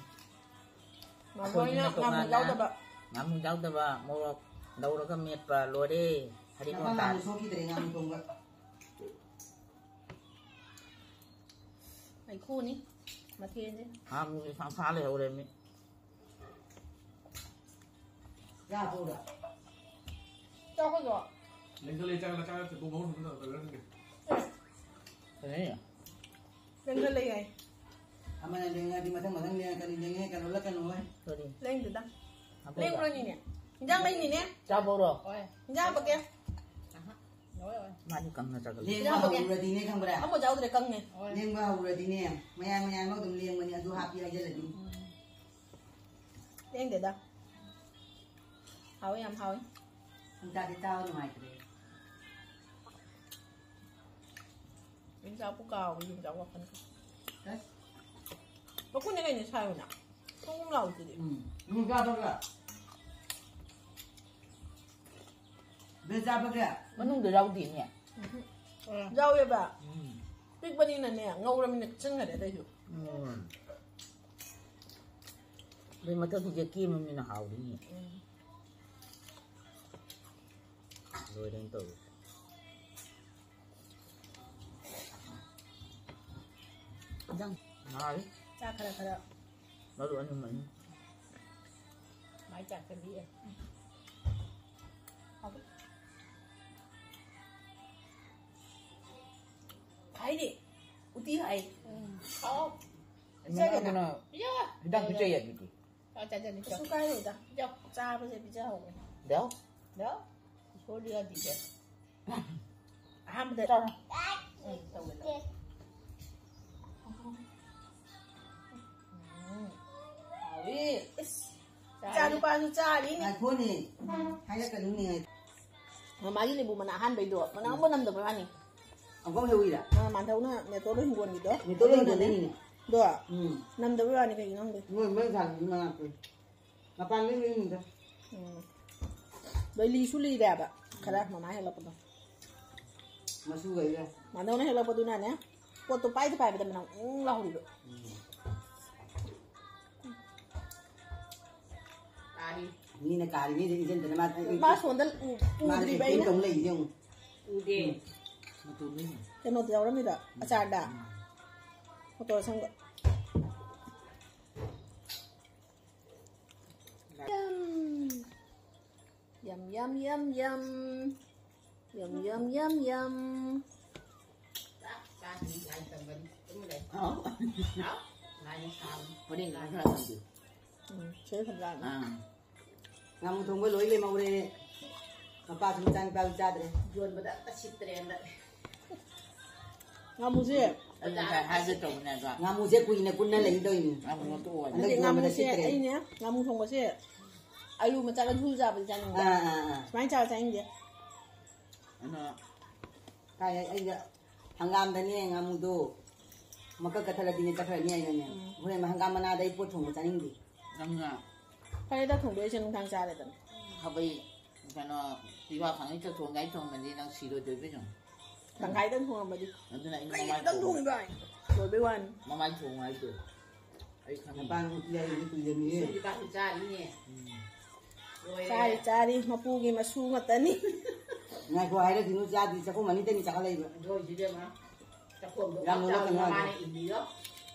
ꯃꯥꯃꯣ ꯍꯣꯏꯅ ꯑꯩꯈꯣꯏꯒꯤꯅ ꯉꯥꯃꯨ ꯇꯣꯉꯥꯟꯅ ꯌꯥꯎꯗꯕ꯫ ꯉꯥꯃꯨ ꯌꯥꯎꯗꯕ ꯃꯣꯔꯣꯛ ꯂꯧꯔꯒ ꯃꯦꯠꯄ ꯂꯣꯏꯔꯦ꯫ ꯐꯗꯤꯒꯣꯝ ꯅꯄꯥ ꯇꯥꯔꯦ꯫ ꯉꯥꯃꯨ ꯁꯣꯛꯈꯤꯗ꯭ꯔꯦ ꯉꯥꯃꯨ ꯊꯣꯡꯕ꯫ ꯃꯩꯈꯨꯅꯤ꯫ ꯃꯊꯦꯜꯁꯦ꯫ ꯉꯥꯃꯨꯁꯦ ꯁꯪꯁꯥ ꯂꯩꯍꯧꯔꯦ ꯃꯤ꯫ ꯆꯥ ꯇꯣꯛꯑꯒ꯫ ꯆꯥꯎꯈꯠꯂꯣ꯫ ꯂꯦꯡꯗ ꯂꯩ ꯆꯥꯒ ꯆꯥꯒ ꯆꯠꯄ ꯃꯍꯨꯠ ꯍꯟꯕ ꯇꯧꯔꯒ ꯈꯪꯗꯦ꯫ ꯀꯔꯤ? ꯂꯦꯡꯗ ꯂꯩ ꯍꯥꯏ꯫ ꯑꯃꯅ ꯂꯦꯡꯉꯗꯤ ꯃꯊꯪ ꯃꯊꯪ ꯂꯦꯡꯉꯛꯀꯅꯤ, ꯂꯦꯡꯉꯦ ꯀꯩꯅꯣ ꯂꯛꯀꯅꯨ ꯍꯣꯏ꯫ ꯀꯔꯤ? ꯂꯦꯡꯗꯦꯗ꯫ ꯑꯄꯧꯕ? ꯂꯦꯡꯕ꯭ꯔꯣꯅꯤꯅꯦ? ꯏꯟꯖꯥꯡ ꯂꯩꯅꯤꯅꯦ? ꯆꯥꯕꯧꯔꯣ? ꯍꯣꯏ꯫ ꯏꯟꯖꯥꯡ ꯍꯥꯞꯄꯛꯀꯦ꯫ ꯑꯍ꯫ ꯂꯣꯏ, ꯂꯣꯏ꯫ ꯃꯥꯗꯤ ꯀꯪꯅ ꯆꯥꯒꯜꯂꯤ꯫ ꯂꯦꯡꯕ ꯏꯟꯖꯥꯡ ꯍꯥꯞꯄꯛꯀꯦ꯫ ꯍꯧꯔꯨꯔꯗꯤꯅꯦ ꯈꯪꯕ꯭ꯔꯥ? ꯑꯃ ꯆꯥꯎꯗ꯭ꯔꯦ, ꯀꯪꯉꯦ꯫ ꯍꯣꯏ꯫ ꯂꯦꯡꯕ ꯍꯧꯔꯨꯔꯗꯤꯅꯦ, ꯃꯌꯥꯏ ꯃꯌꯥꯏꯃꯛ ꯑꯗꯨꯝ ꯂꯦꯡꯕꯅꯤ, ꯑꯗꯨ ꯍꯥꯞꯄꯤ ꯍꯥꯏꯖꯜꯂꯗꯤ꯫ ꯎꯝ꯫ ꯂꯦꯡꯗꯦꯗ꯫ ꯍꯥꯎꯋꯤ, ꯌꯥꯝ ꯍꯥꯎꯋꯤ꯫ ꯁꯨꯡꯆꯥꯗꯤ ꯆꯥꯕ ꯅꯨꯡꯉꯥꯏꯇ꯭ꯔꯦ꯫ ꯌꯣꯡꯆꯥꯛꯄꯨ ꯀꯥꯎꯕ, ꯌꯣꯡꯆꯥꯛ ꯋꯥꯈꯜ꯫ ꯑꯁ꯫ ꯃꯈꯨꯠꯅ ꯀꯩꯅꯣ ꯁꯥꯏꯌꯨꯅ? ꯊꯣꯡ ꯂꯥꯎꯗꯨꯗꯤ꯫ ꯎꯝ꯫ ꯎꯝ, ꯆꯥꯕꯒ꯫ ꯕꯦ ꯆꯥꯕꯒ꯫ ꯃꯅꯨꯡꯗ ꯌꯥꯎꯗꯦꯅꯦ꯫ ꯎꯝ꯫ ꯌꯥꯎꯋꯦꯕ꯫ ꯎꯝ꯫ ꯄꯤꯛꯄꯅꯤꯅꯅꯦ, ꯉꯧꯔꯃꯤꯅ ꯆꯪꯈꯔꯦ ꯑꯇꯩꯁꯨ꯫ ꯎꯝ꯫ ꯑꯗꯩ ꯃꯊꯛꯀꯤꯁꯦ ꯀꯦꯝꯃꯃꯤꯅ ꯍꯥꯎꯔꯤꯅꯦ꯫ ꯎꯝ꯫ ꯂꯣꯏꯔꯦꯅ ꯇꯧꯔꯤꯁꯦ꯫ ꯏꯟꯖꯥꯡ ꯉꯥꯏ꯫ ꯆꯥꯛ ꯈꯔ ꯈꯔ꯫ ꯃꯔꯨ ꯑꯅꯤꯃꯛꯅꯤ꯫ ꯃꯥꯏ ꯆꯥꯛꯁꯤꯜꯂꯤ꯫ ꯍꯥꯏꯗꯤ ꯎꯇꯤ ꯍꯥꯏ꯫ ꯎꯝ꯫ ꯍꯥꯎ꯫ ꯏꯃꯥꯟꯅꯕꯅ ꯄꯤꯖꯒꯦꯅ? ꯄꯤꯖꯧ꯫ ꯍꯤꯗꯥꯛ ꯄꯤꯖꯩ ꯑꯗꯨꯗꯤ꯫ ꯆꯥꯎ, ꯆꯥꯖꯅꯤ, ꯆꯥꯎ꯫ ꯀꯩꯁꯨ ꯀꯥꯏꯔꯣꯏꯗ꯫ ꯆꯥꯎ꯫ ꯆꯥꯕꯁꯦ ꯄꯤꯖꯍꯧꯕꯅꯦ꯫ ꯗꯥꯎ? ꯗꯥꯎ? ꯏꯁꯣꯔꯗꯤ ꯌꯥꯗꯤꯌꯦ꯫ ꯑꯍꯥꯟꯕꯗ ꯆꯥꯔꯣ꯫ ꯎꯝ, ꯇꯧꯒꯦ, ꯇꯧꯒꯦ꯫ ꯎꯝ, ꯍꯥꯎꯋꯤ꯫ ꯏꯁ, ꯆꯥꯔꯣ꯫ ꯅꯨꯄꯥꯁꯨ ꯆꯥꯔꯤꯅꯦ꯫ ꯉꯥꯏꯈꯣꯅꯦ꯫ ꯍꯥꯏꯔꯛꯀꯅꯨꯅꯦ꯫ ꯃꯃꯥꯒꯤ ꯂꯦꯕꯨ ꯃꯅꯥ ꯑꯍꯥꯟꯕꯩꯗꯣ ꯃꯅꯥ ꯑꯃꯨꯛ ꯅꯝꯗꯕ ꯋꯥꯅꯤ꯫ ꯑꯃꯨꯛ ꯍꯦꯛꯎꯏꯔꯥ? ꯑ, ꯃꯥꯟꯊꯧꯅ ꯃꯦꯇꯣꯜ ꯍꯤꯡꯒꯣꯜꯒꯤꯗꯣ꯫ ꯃꯦꯇꯣꯜ ꯍꯤꯡꯒꯣꯜꯗꯩꯅꯤꯅꯦ꯫ ꯑꯗꯣ ꯎꯝ꯫ ꯅꯝꯗꯕ ꯋꯥꯅꯤ, ꯀꯩꯒꯤꯅꯣ ꯈꯪꯗꯦ꯫ ꯃꯣꯏ, ꯃꯣꯏ ꯊꯥꯡꯒꯤ ꯃꯅꯥꯛꯇ꯫ ꯃꯄꯥꯟꯗꯩ ꯂꯣꯏꯅꯤꯗ꯫ ꯎꯝ꯫ ꯑꯗꯣ ꯂꯤꯁꯨ ꯂꯤꯔꯦꯕ꯫ ꯈꯔ ꯃꯃꯥ ꯍꯦꯛꯂꯛꯄꯗꯣ꯫ ꯃꯆꯨꯒꯩꯒ꯫ ꯃꯥꯟꯗꯧꯅ ꯍꯦꯛꯂꯛꯄꯗꯨꯅꯅꯦ, ꯄꯣꯠꯇꯣ ꯄꯥꯏꯗ ꯄꯥꯏꯕꯗ ꯃꯅꯝ ꯎꯝ ꯂꯥꯎꯍꯧꯔꯤꯕ꯫ ꯎꯝ꯫ ꯃꯤꯅ ꯀꯥꯔꯤ ꯃꯤꯗ ꯏꯟꯖꯟꯗꯅ ꯃꯥ ꯃꯥ ꯁꯣꯝꯗ ꯎ-, ꯃꯥꯅ ꯎꯗ꯭ꯔꯤꯕ ꯑꯦꯛꯇꯤꯡ ꯑꯩꯅ꯫ ꯇꯧ ꯂꯩꯔꯤꯁꯦ ꯌꯦꯡꯉꯨ꯫ ꯎꯗꯦ꯫ ꯎꯝ꯫ ꯃꯇꯣꯟꯗꯩꯅꯦ꯫ ꯀꯩꯅꯣꯗ ꯌꯥꯎꯔꯝꯃꯤꯗꯣ, ꯑꯆꯥꯔꯗ꯫ ꯎꯝ꯫ ꯃꯇꯣꯟ ꯑꯁꯪꯕ꯫ ꯌꯝ, ꯌꯝ, ꯌꯝ, ꯌꯝ꯫ ꯌꯝ, ꯌꯝ, ꯌꯝ, ꯌꯝ꯫ ꯆꯥꯛ ꯆꯥꯗ꯭ꯔꯤ, ꯂꯥꯏ ꯇꯝꯕꯅꯤ꯫ ꯇꯨꯝꯃ ꯂꯩ꯫ ꯍꯥꯎ꯫ ꯍꯥꯎ? ꯂꯥꯏꯅ ꯁꯥꯕꯅꯤ꯫ ꯍꯣꯔꯦꯟ ꯈꯔ ꯈꯔ ꯇꯝꯕꯤꯌꯨ꯫ ꯎꯝ, ꯁꯦ ꯐꯖꯅ꯫ ꯑꯥ꯫ ꯉꯥꯃꯨ ꯊꯣꯡꯕ ꯂꯣꯏ ꯂꯦꯝꯍꯧꯔꯦ꯫ ꯃꯄꯥꯁꯨ ꯃꯆꯥꯅꯨꯄꯥꯁꯨ ꯆꯥꯗ꯭ꯔꯦ꯫ ꯌꯣꯟꯕꯗ ꯑꯝꯇ ꯁꯤꯠꯇ꯭ꯔꯦ ꯍꯟꯗꯛ꯫ ꯉꯥꯃꯨꯁꯦ꯫ ꯑꯩ ꯉꯁꯥꯏ ꯍꯥꯏꯒꯦ ꯇꯧꯕꯅꯦ ꯑꯗꯣ꯫ ꯉꯥꯃꯨꯁꯦ ꯀꯨꯏꯅ ꯀꯨꯟꯅ ꯂꯩꯗꯣꯏꯅꯤ꯫ ꯉꯥꯃꯨ ꯅꯠꯇ꯭ꯔꯣ? ꯍꯟꯗꯛ ꯅꯠꯇꯦ, ꯌꯣꯟꯕꯗ ꯉꯥꯃꯨꯁꯦ ꯁꯤꯠꯇ꯭ꯔꯦ꯫ ꯑꯩꯅꯦ, ꯉꯥꯃꯨ ꯊꯣꯡꯕꯁꯦ ꯑꯂꯨ ꯃꯆꯥ ꯑꯂꯨ ꯆꯥꯕꯗꯤ ꯆꯥꯅꯤꯡꯗꯦ꯫ ꯑꯥ, ꯑꯥ, ꯑꯥ꯫ ꯁꯨꯃꯥꯏꯅ ꯆꯥꯕ ꯆꯥꯅꯤꯡꯗꯦ꯫ ꯑꯗꯣ ꯀꯥꯏ ꯑꯩꯒ ꯍꯪꯒꯥꯝꯗꯅꯦ ꯉꯥꯃꯨꯗꯣ ꯃꯀꯛ ꯀꯛꯊꯠꯂꯗꯤꯅꯦ ꯆꯠꯈ꯭ꯔꯅꯤ ꯍꯥꯏꯅꯅꯦ꯫ ꯎꯝ꯫ ꯍꯣꯔꯦꯟ ꯍꯪꯒꯥꯝ ꯃꯅꯥꯗ ꯑꯩ ꯄꯣꯠ ꯊꯣꯡꯕ ꯆꯥꯅꯤꯡꯗꯦ꯫ ꯅꯪꯅ ꯐꯔꯦꯗ, ꯊꯣꯡꯗꯣꯏꯁꯦ ꯅꯨꯡꯗꯥꯡ ꯆꯥꯔꯦꯗꯅ꯫ ꯈꯥꯕꯩ ꯀꯩꯅꯣ ꯄꯤꯕꯥ ꯈꯥꯡꯉꯩ ꯆꯠꯊꯣꯛꯑꯒ ꯑꯩ ꯊꯣꯡꯉꯗꯤ ꯅꯪ ꯁꯤꯔꯣꯏꯗꯣꯏꯕ ꯌꯦꯡꯉꯨ꯫ ꯇꯪꯈꯥꯏꯗꯪ ꯊꯣꯡꯉꯝꯃꯗꯤ꯫ ꯑꯗꯨꯅ ꯑꯩꯅ ꯀꯩꯒꯤꯅꯣ ꯃꯃꯥꯏ ꯅꯪ ꯊꯣꯡ-, ꯊꯣꯡꯉꯤꯕ? ꯂꯣꯏꯕꯩ ꯋꯥꯅꯤ꯫ ꯃꯃꯥꯏ ꯊꯣꯡꯉꯨ ꯍꯥꯏꯗꯣ꯫ ꯑꯩ ꯈꯪꯉꯤ꯫ ꯅꯄꯥꯅ ꯎꯇꯤ ꯍꯥꯏꯔꯤꯗꯤ ꯀꯨꯏꯔꯝꯅꯤꯌꯦ꯫ ꯁꯤꯗꯤ ꯀꯥꯡꯁꯨ ꯆꯥꯔꯤꯅꯦ꯫ ꯎꯝ꯫ ꯂꯣꯏꯔꯦ꯫ ꯆꯥꯔꯤ, ꯆꯥꯔꯤ, ꯃꯄꯨꯒꯤ ꯃꯁꯨ ꯉꯥꯛꯇꯅꯤ꯫ ꯉꯥꯏꯈꯣ, ꯍꯥꯏꯔꯛꯈꯤꯅꯨ, ꯆꯥꯗꯤ ꯆꯥꯛꯈꯨꯝ ꯑꯅꯤꯗꯅꯤ ꯆꯥꯈꯠꯂꯛꯏꯕ꯫ ꯑꯗꯨ ꯑꯣꯏꯁꯨ ꯏꯕꯦꯝꯃ, ꯆꯥꯛꯈꯨꯝꯗꯣ ꯌꯥꯝ ꯄꯥꯛ ꯆꯥꯎꯅ ꯂꯣꯜꯂꯛꯀꯅꯨ ꯃꯃꯥꯅ ꯍꯥꯏꯕ꯫ ꯏꯜꯂꯤꯗꯣ꯫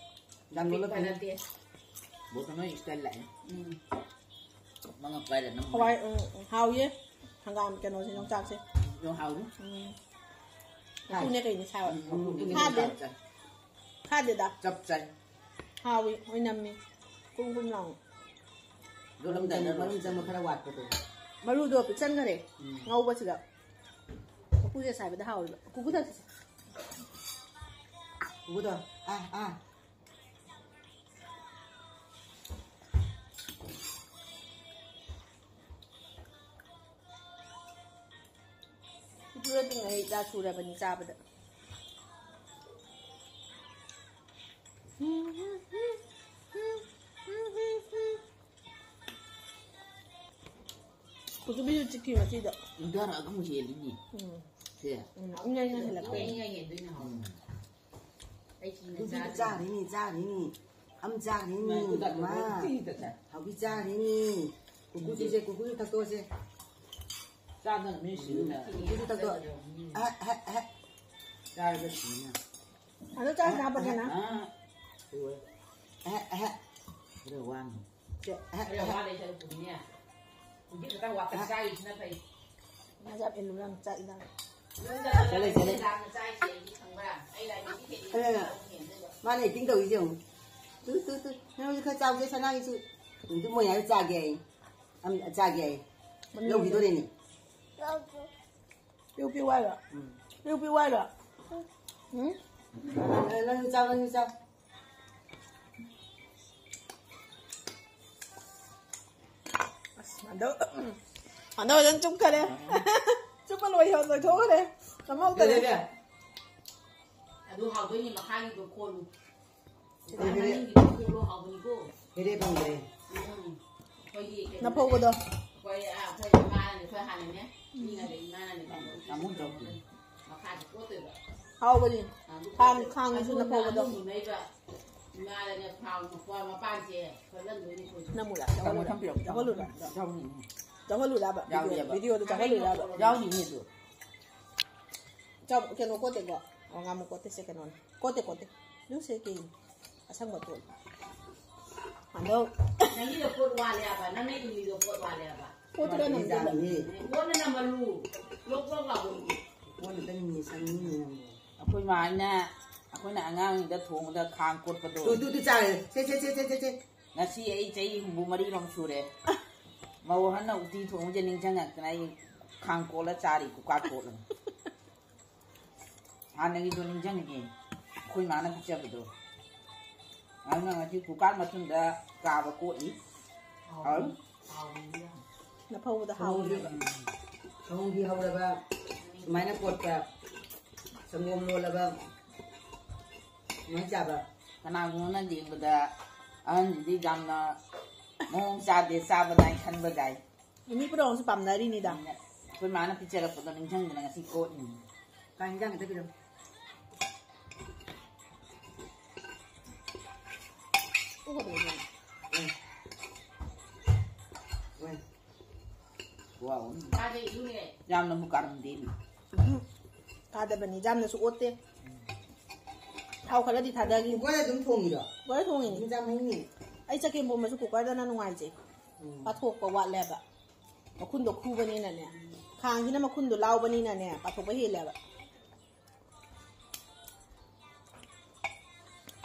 ꯌꯥꯝ ꯄꯤꯛꯄ ꯂꯣꯜꯂꯛꯀꯅꯨ꯫ ꯅꯠꯇꯦ꯫ ꯕꯣꯇꯜ ꯅꯣꯏ ꯏꯁꯇꯥꯏꯜ ꯂꯥꯛꯑꯦ꯫ ꯎꯝ꯫ ꯃꯉꯛ ꯄꯥꯏꯔ ꯅꯝ ꯍꯋꯥꯏ, ꯎꯝ, ꯎꯝ, ꯍꯥꯎꯌꯦ꯫ ꯍꯪꯒꯥꯝ ꯀꯩꯅꯣꯁꯦ, ꯌꯣꯡꯆꯥꯛꯁꯦ꯫ ꯌꯣꯡ ꯍꯥꯎꯅꯤ꯫ ꯎꯝ꯫ ꯍꯥꯎ꯫ ꯃꯀꯨꯅꯦ ꯀꯩꯅꯦ ꯁꯥꯕ꯫ ꯎꯝ, ꯃꯀꯨꯅꯦ ꯈꯥꯗꯦ꯫ ꯆꯥꯛ ꯆꯥꯏ꯫ ꯈꯥꯗꯦꯗ꯫ ꯆꯞ ꯆꯥꯏ꯫ ꯍꯥꯎꯏ, ꯑꯣꯏꯅꯝꯃꯤ꯫ ꯀꯨꯝ ꯀꯨꯝ ꯂꯥꯎꯅ꯫ ꯂꯣꯜꯂꯝꯗꯥꯏꯗ ꯃꯅꯨꯡ ꯆꯪꯕ ꯈꯔ ꯋꯥꯠꯄꯗꯣ꯫ ꯃꯔꯨꯗꯣ ꯄꯤꯛꯁꯟꯈꯔꯦ꯫ ꯎꯝ꯫ ꯉꯧꯕꯁꯤꯗ꯫ ꯃꯀꯨꯁꯦ ꯁꯥꯏꯕꯗ ꯍꯥꯎꯋꯦꯕ꯫ ꯀꯨꯀꯨ ꯊꯛꯁꯤꯁꯦ꯫ ꯀꯨꯀꯨꯗꯣ꯫ ꯑꯥ, ꯑꯥ꯫ ꯁꯨꯔꯗꯤꯉꯩ ꯆꯥ ꯁꯨꯔꯕꯅꯤ ꯆꯥꯕꯗ꯫ ꯀꯨꯇꯨꯕꯤꯁꯨ ꯆꯤꯛꯈꯤ ꯉꯁꯤꯗꯣ꯫ ꯏꯪꯊꯔꯛꯑꯒ ꯑꯃꯨꯛ ꯍꯦꯜꯂꯤꯅꯤ꯫ ꯎꯝ꯫ ꯁꯦ꯫ ꯎꯝ, ꯏꯪꯉꯩ ꯉꯩ ꯍꯦꯜꯂꯛꯄꯩ꯫ ꯏꯪꯉꯩ ꯉꯩ ꯍꯦꯟꯗꯣꯏꯅꯦ ꯍꯥꯎ꯫ ꯎꯝ꯫ ꯑꯩ ꯁꯤꯅ ꯀꯨꯇꯨꯕꯤꯁꯨ ꯆꯥꯗꯦ꯫ ꯆꯥꯔꯤꯅꯤ, ꯆꯥꯔꯤꯅꯤ꯫ ꯑꯝ ꯆꯥꯔꯤꯅꯤ, ꯃꯥꯏ ꯈꯨꯗꯥꯡꯗꯣ ꯏꯃꯥ꯫ ꯂꯣꯏ ꯇꯤꯡꯗ ꯆꯥꯏ꯫ ꯍꯥꯎꯕꯤ ꯆꯥꯔꯤꯅꯤ꯫ ꯀꯨꯀꯨꯁꯤꯁꯦ, ꯀꯨꯀꯨꯁꯨ ꯊꯛꯇꯣꯛꯑꯁꯦ꯫ ꯆꯥꯗꯅ ꯃꯤ ꯁꯤꯗꯅ꯫ ꯀꯨꯀꯨꯁꯨ ꯊꯛꯇꯣꯛ-, ꯑꯍꯦ, ꯑꯍꯦ, ꯑꯍꯦ꯫ ꯆꯥꯔꯒ ꯁꯤꯅ꯫ ꯑꯗꯣ ꯆꯥꯛ ꯆꯥꯕꯒꯅ? ꯑꯍꯦ, ꯑꯍꯦ꯫ ꯑꯍꯦ, ꯑꯍꯦ꯫ ꯈꯔ ꯋꯥꯅꯤ꯫ ꯁꯦ, ꯑꯍꯦ, ꯈꯔ ꯑꯍꯦ꯫ ꯋꯥꯗꯩ ꯁꯔꯨꯛꯄꯨꯗꯤꯅꯦ꯫ ꯍꯧꯖꯤꯛ ꯈꯛꯇꯪ ꯋꯥꯇꯛ ꯑꯍꯦ꯫ ꯆꯥꯔꯤꯁꯤꯅ ꯐꯩ꯫ ꯃꯥꯁꯦ ꯌꯥꯝ ꯏꯜꯂꯨ ꯌꯥꯝ ꯆꯥꯛꯏ ꯅꯪ꯫ ꯌꯨꯝꯗ ꯆꯠꯂꯒ ꯆꯠꯂꯦ, ꯆꯠꯂꯦ꯫ ꯅꯨꯃꯤꯗꯥꯡ ꯆꯥꯛ ꯏꯁꯦ ꯑꯩꯗꯤ ꯈꯪꯕ꯭ꯔꯥ? ꯑꯩ ꯂꯥꯏꯕ꯭ꯔꯦꯔꯤ ꯍꯦꯛ ꯑꯗꯨꯅ ꯌꯦꯡꯉꯒ ꯃꯥꯅ acting ꯇꯧꯔꯤꯁꯦ ꯌꯦꯡꯉꯨ꯫ Two, two, two. ꯅꯪꯁꯨ ꯈꯔ ꯆꯥꯎꯁꯦ, ꯁꯅꯥꯒꯤꯁꯨ꯫ ꯑꯗꯨ ꯃꯣꯏ ꯍꯥꯏꯔ ꯆꯥꯒꯦ ꯍꯥꯏ꯫ ꯑꯝ, ꯆꯥꯒꯦ ꯍꯥꯏ꯫ ꯃꯃꯤꯡ ꯂꯧꯈꯤꯗꯣꯔꯦꯅꯦ꯫ ꯄꯤꯌꯨ, ꯄꯤꯌꯨ ꯍꯥꯏꯔꯣ? ꯎꯝ꯫ ꯄꯤꯌꯨ, ꯄꯤꯌꯨ ꯍꯥꯏꯔꯣ? ꯎꯝ? ꯑ, ꯅꯪꯁꯨ ꯆꯥꯎ, ꯅꯪꯁꯨ ꯆꯥꯎ꯫ ꯑꯁ, ꯍꯟꯗꯛ, ꯍꯟꯗꯛ ꯐꯖꯅ ꯆꯨꯞꯈꯔꯦ꯫ ꯆꯨꯞꯄ ꯂꯣꯏ-, ꯂꯣꯏꯊꯣꯛꯈꯔꯦ꯫ ꯆꯨꯝꯍꯧꯗꯔꯦ꯫ ꯀꯩꯗꯧꯔꯒꯦ? ꯑꯗꯨ ꯍꯥꯎꯗꯣꯏꯅꯤ, ꯃꯈꯥꯒꯤꯗꯣ ꯈꯣꯜꯂꯨ꯫ ꯐꯔꯦ, ꯐꯔꯦ꯫ ꯃꯅꯤꯡꯒꯤꯗꯣ ꯈꯣꯜꯂꯣ, ꯍꯥꯎꯕꯅꯤꯀꯣ꯫ ꯐꯔꯦ, ꯐꯪꯗ꯭ꯔꯦ꯫ ꯎꯝ꯫ ꯑꯩꯈꯣꯏꯒꯤ ꯀꯩꯅꯣ ꯅꯐꯧꯕꯗꯣ꯫ ꯑꯩꯈꯣꯏ, ꯑ, ꯑꯩꯈꯣꯏ ꯏꯃꯥꯅꯅꯦ, ꯑꯩꯈꯣꯏ ꯍꯥꯟꯅꯅꯦ, ꯃꯤꯉꯩꯗ ꯏꯃꯥꯅꯅꯦ ꯀꯩꯅꯣ ꯇꯥꯃꯣ ꯇꯧꯗꯦ꯫ ꯃꯈꯥꯗ ꯀꯣꯠꯇꯣꯏꯕ꯫ ꯍꯥꯎꯕꯅꯤ꯫ ꯑꯗꯨ ꯈꯥꯡ-, ꯀꯣꯠꯇꯣꯏꯕ꯫ ꯈꯥꯡꯁꯨ ꯑꯗꯨ ꯅꯐꯧꯕꯗꯣ꯫ ꯑꯗꯨ ꯃꯨꯟꯅꯩꯕ꯫ ꯏꯃꯥꯗꯅꯦ ꯐꯥꯎ ꯃꯄꯥ-, ꯃꯄꯥꯟꯁꯦ ꯐꯠꯍꯟꯗꯣꯏꯅꯤ ꯑꯩꯈꯣꯏꯁꯨ꯫ ꯅꯃꯨꯔꯥ, ꯇꯥꯃꯣ ꯆꯥꯎꯍꯜꯂꯨꯔꯥ? ꯊꯝꯕꯤꯔꯝꯃꯣ꯫ ꯆꯥꯎꯍꯜꯂꯨꯔꯥ? ꯌꯥꯎꯔꯤꯅꯦ꯫ ꯆꯥꯎꯍꯜꯂꯨꯔꯥꯕ? ꯌꯥꯎꯔꯤꯑꯕ꯫ ꯚꯤꯗꯤꯑꯣꯗꯣ ꯆꯥꯎꯍꯜꯂꯨꯔꯥꯕ? ꯌꯥꯎꯔꯤꯅꯦ ꯑꯗꯨ꯫ ꯆꯥꯎ-, ꯀꯩꯅꯣ ꯀꯣꯠꯇꯦꯀꯣ? ꯑꯣ, ꯉꯥꯃꯨ ꯀꯣꯠꯇꯦ, ꯁꯦ ꯀꯩꯅꯣꯅꯦ꯫ ꯀꯣꯠꯇꯦ, ꯀꯣꯠꯇꯦ꯫ ꯅꯨꯡꯁꯦ ꯀꯩꯅꯣ? ꯑꯁꯪꯕ ꯇꯣꯠꯂꯤ꯫ ꯑꯗꯣ ꯅꯪꯒꯤꯗꯣ ꯄꯣꯠ ꯋꯥꯠꯂꯦ ꯍꯥꯏꯕ, ꯅꯪꯅ ꯏꯜꯂꯤꯗꯣ ꯄꯣꯠ ꯋꯥꯠꯂꯦ ꯍꯥꯏꯕ꯫ ꯄꯣꯠꯇꯨꯗ ꯅꯝꯖꯜꯂꯣ꯫ ꯀꯣꯟꯅ ꯅꯝꯃꯜꯂꯨ꯫ ꯂꯣꯛ ꯂꯣꯛ ꯂꯥꯎꯕꯒꯤ꯫ ꯀꯣꯟꯅ ꯇꯪꯅꯤ ꯁꯪꯅꯤ ꯅꯪꯕꯣ꯫ ꯑꯩꯈꯣꯏ ꯃꯥꯅ, ꯑꯩꯈꯣꯏꯅ ꯑꯉꯥꯡꯗ ꯊꯣꯡꯕꯗ ꯈꯥꯡ ꯀꯣꯠꯄꯗꯣ꯫ ꯇꯨ, ꯇꯨ, ꯇꯨ ꯆꯥꯔꯦ꯫ ꯁꯦ, ꯁꯦ, ꯁꯦ꯫ ꯉꯁꯤ ꯑꯩ ꯆꯍꯤ ꯍꯨꯝꯐꯨ ꯃꯔꯤꯔꯣꯝ ꯁꯨꯔꯦ꯫ ꯃꯧ ꯑꯍꯟꯅ ꯎꯇꯤ ꯊꯣꯡꯕꯁꯦ ꯅꯤꯡꯁꯤꯡꯉꯛꯇꯅ ꯑꯩ ꯈꯥꯡ ꯀꯣꯠꯂ ꯆꯥꯔꯤ, ꯀꯨꯀꯥ ꯀꯣꯠꯂꯒ꯫ ꯍꯥꯟꯅꯒꯤꯗꯣ ꯅꯤꯡꯁꯤꯡꯉꯤꯅꯦ, ꯑꯩꯈꯣꯏ ꯃꯥꯅ ꯄꯤꯖꯕꯗꯣ꯫ ꯑꯗꯨꯅ ꯉꯁꯤ ꯀꯨꯀꯥꯔ ꯃꯇꯨꯡꯗ ꯀꯥꯕ ꯀꯣꯠꯂꯤ꯫ ꯍꯥꯎ꯫ ꯅꯐꯧꯕꯗ ꯍꯥꯎ꯫ ꯁꯪꯒꯣꯝꯒꯤ, ꯁꯪꯒꯣꯝꯒꯤ ꯍꯧꯔꯕ꯫ ꯁꯨꯃꯥꯏꯅ ꯀꯣꯠꯄ ꯁꯪꯒꯣꯝ ꯂꯣꯜꯂꯕ ꯁꯨꯃꯥꯏꯅ ꯆꯥꯕ꯫ ꯀꯅꯥꯒꯨꯝꯕꯅ ꯌꯦꯡꯕꯗ ꯑꯍꯟꯁꯤꯗꯤ ꯌꯥꯝꯅ ꯃꯑꯣꯡ ꯆꯥꯗꯦ ꯆꯥꯕꯗ ꯍꯥꯏꯅ ꯈꯟꯕ ꯌꯥꯏ꯫ ꯃꯤ ꯄꯨꯝꯅꯃꯛꯁꯨ ꯄꯥꯝꯅꯔꯤꯅꯤꯗ꯫ ꯑꯩꯈꯣꯏ ꯃꯥꯅ ꯄꯤꯖꯔꯛꯄꯗꯣ ꯅꯤꯡꯁꯤꯡꯗꯅ ꯉꯁꯤ ꯀꯣꯠꯂꯤꯅꯤ꯫ ꯀꯥꯏ ꯍꯤꯟꯖꯥꯡ ꯈꯤꯇ ꯄꯤꯔꯝꯃꯨ꯫ ꯎꯝ꯫ ꯎꯝ꯫ ꯋꯥꯎ꯫ ꯌꯥꯝꯅꯕꯨ ꯀꯥꯔꯝꯗꯦꯅꯦ꯫ ꯎꯝ꯫ ꯀꯥꯗꯕꯅꯤ, ꯌꯥꯝꯅꯁꯨ ꯑꯣꯠꯇꯦ꯫ ꯊꯥꯎ ꯈꯔꯗꯤ ꯊꯥꯗꯈꯤ꯫ ꯀꯨꯀꯔꯗ ꯑꯗꯨꯝ ꯊꯣꯡꯉꯤꯔꯣ? ꯀꯨꯀꯔꯗ ꯊꯣꯡꯉꯤꯅꯤ꯫ ꯌꯦꯟꯖꯥꯡ ꯃꯍꯤꯅꯤ꯫ ꯑꯩ ꯆꯒꯦꯝ ꯄꯣꯝꯕꯁꯨ ꯀꯨꯀꯔꯗꯅ ꯅꯨꯡꯉꯥꯏꯖꯩ꯫ ꯎꯝ꯫ ꯄꯥꯊꯣꯛꯄ ꯋꯥꯠꯂꯦꯕ꯫ ꯃꯈꯨꯟꯗꯣ ꯈꯨꯕꯅꯤꯅꯅꯦ꯫ ꯈꯥꯡꯁꯤꯅ ꯃꯈꯨꯟꯗꯣ ꯂꯥꯎꯕꯅꯤꯅꯅꯦ, ꯄꯥꯊꯣꯛꯄ ꯍꯦꯜꯂꯦꯕ꯫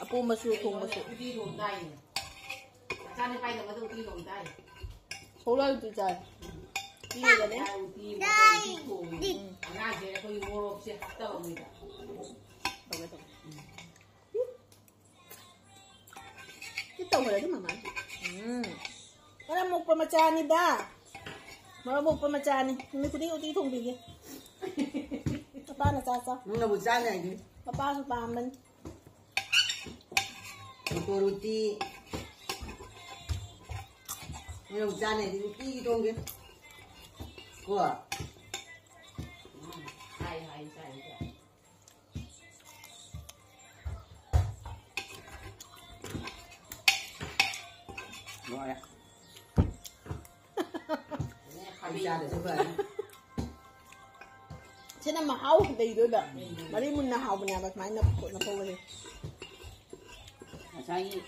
ꯑꯄꯣꯝꯕꯁꯨ ꯊꯣꯡꯕꯁꯨ꯫ ꯎꯇꯤ ꯊꯣꯡ ꯇꯥꯏꯅꯦ꯫ ꯃꯆꯥꯅꯨꯄꯥꯒꯤꯗꯃꯛꯇ ꯎꯇꯤ ꯊꯣꯡ ꯇꯥꯏ꯫ ꯁꯧꯂꯥ ꯎꯇꯤ ꯆꯥꯏ꯫ ꯎꯇꯤ ꯂꯩꯕꯅꯦ꯫ ꯎꯇꯤ ꯊꯣꯡꯉꯤ꯫ ꯎꯝ꯫ ꯑꯉꯥꯡꯁꯦ ꯑꯩꯈꯣꯏꯒꯤ ꯃꯣꯔꯣꯛꯁꯦ ꯍꯥꯞꯇꯕ ꯃꯣꯏꯗ꯫ ꯇꯧꯒꯦ, ꯇꯧꯒꯦ꯫ ꯁꯤ ꯇꯧꯈ꯭ꯔꯗꯤ ꯃꯃꯥ꯫ ꯎꯝ꯫ ꯃꯔꯝ ꯃꯣꯛꯄ ꯃꯆꯥꯅꯤꯗ꯫ ꯃꯔꯝ ꯃꯣꯛꯄ ꯃꯆꯥꯅꯤ꯫ ꯅꯨꯃꯤꯠ ꯈꯨꯗꯤꯡꯒꯤ ꯎꯇꯤ ꯊꯣꯡꯕꯤꯒꯦ꯫ ꯃꯄꯥꯅ ꯆꯥ ꯆꯥ꯫ ꯅꯪꯅꯕꯨ ꯆꯥꯅꯤ ꯍꯥꯏꯗꯤ꯫ ꯃꯄꯥꯁꯨ ꯄꯥꯝꯕꯅꯤ꯫ ꯃꯣꯇꯣꯔ ꯎꯇꯤ꯫ ꯅꯪꯅꯕꯨ ꯆꯥꯅꯤ ꯍꯥꯏꯗꯤ ꯅꯨꯡꯇꯤꯒꯤ ꯊꯣꯡꯒꯦ꯫ ꯀꯣ? ꯍꯥꯏ, ꯍꯥꯏ, ꯆꯥꯏ, ꯆꯥꯏ꯫ ꯂꯣꯏꯔꯦ꯫ ꯑꯩ ꯆꯥꯗ꯭ꯔꯁꯨ ꯐꯔꯦ꯫ ꯁꯤꯅ ꯃꯍꯥꯎ ꯂꯩꯗꯣꯏꯕ꯫ ꯃꯔꯤ ꯃꯨꯟꯅ ꯍꯥꯎꯕꯅꯦꯕ ꯁꯨꯃꯥꯏꯅ ꯅꯞ-, ꯅꯞꯍꯧꯕꯁꯦ꯫ ꯉꯁꯥꯏꯒꯤ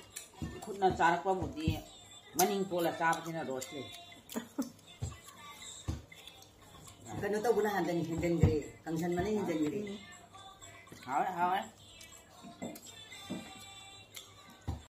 ꯈꯨꯠꯅ ꯆꯥꯔꯛꯄꯕꯨꯗꯤ ꯃꯅꯤꯡ ꯇꯣꯜꯂ ꯆꯥꯕꯁꯤꯅ ꯔꯣꯁ ꯂꯩ꯫ ꯀꯩꯅꯣ ꯇꯧꯕꯅ ꯍꯥꯟꯗꯅꯤ ꯍꯦꯟꯖꯟꯈ꯭ꯔꯦ, ꯀꯪꯁꯟꯕꯅ ꯍꯦꯟꯖꯟꯈ꯭ꯔꯦ꯫ ꯎꯝ꯫ ꯍꯥꯎꯔꯦ, ꯍꯥꯎꯔꯦ꯫